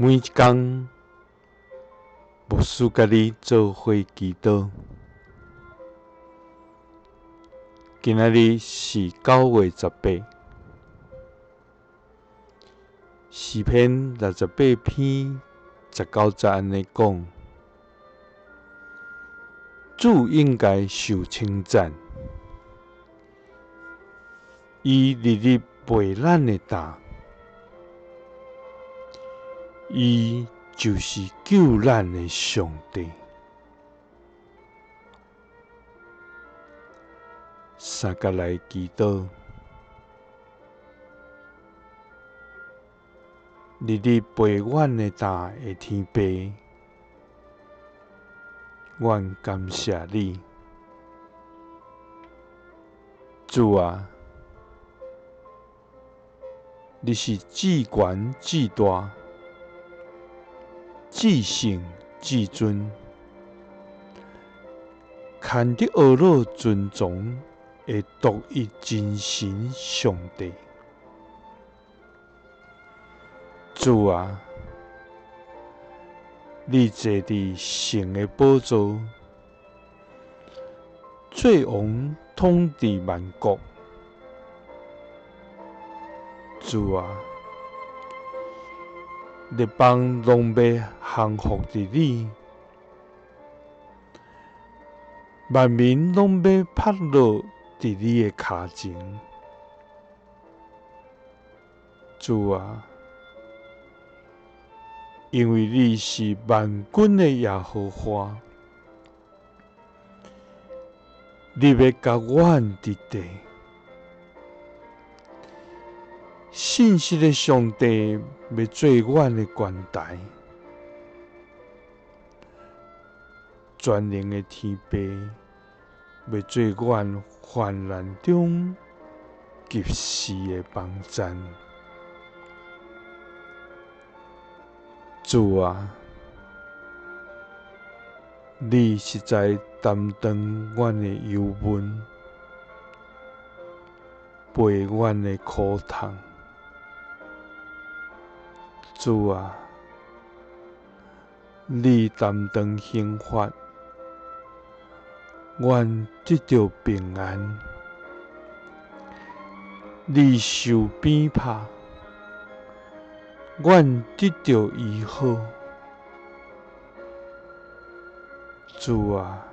每一工，牧师佮你做伙祈祷。今仔日是9月18，诗篇68篇19节按呢讲：主应该受称赞，伊日日背咱的担。伊就是救咱的上帝。三角来祈祷，日日陪阮的担的天父，阮感谢你，主啊，你是至悬至大，至圣至尊，牵得阿老尊崇的独一真神上帝。主啊，你坐伫圣的宝座，做王统治万国。主啊，列邦拢欲降服伫你，万民拢欲趴落伫你的跤前。主啊，因为你是万军的耶和华，你欲共阮伫地。信实的上帝欲做阮的悬台，全能的天父欲做阮患难中及时的帮赞。主啊，你实在担当阮的忧闷，背阮的苦痛。主啊，你担当刑罚，阮得著平安；你受鞭拍，阮得著医好。主啊，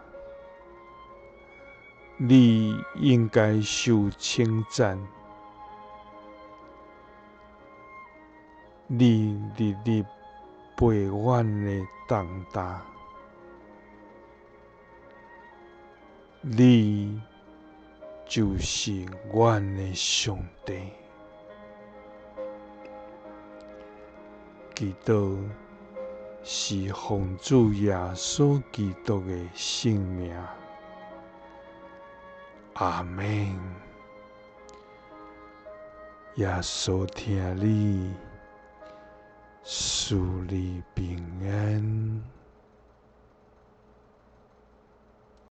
你应该受称赞。你日日陪阮的重担，你就是阮的上帝。祈祷是奉主耶稣基督的圣名，阿们。耶稣疼你，赐你平安。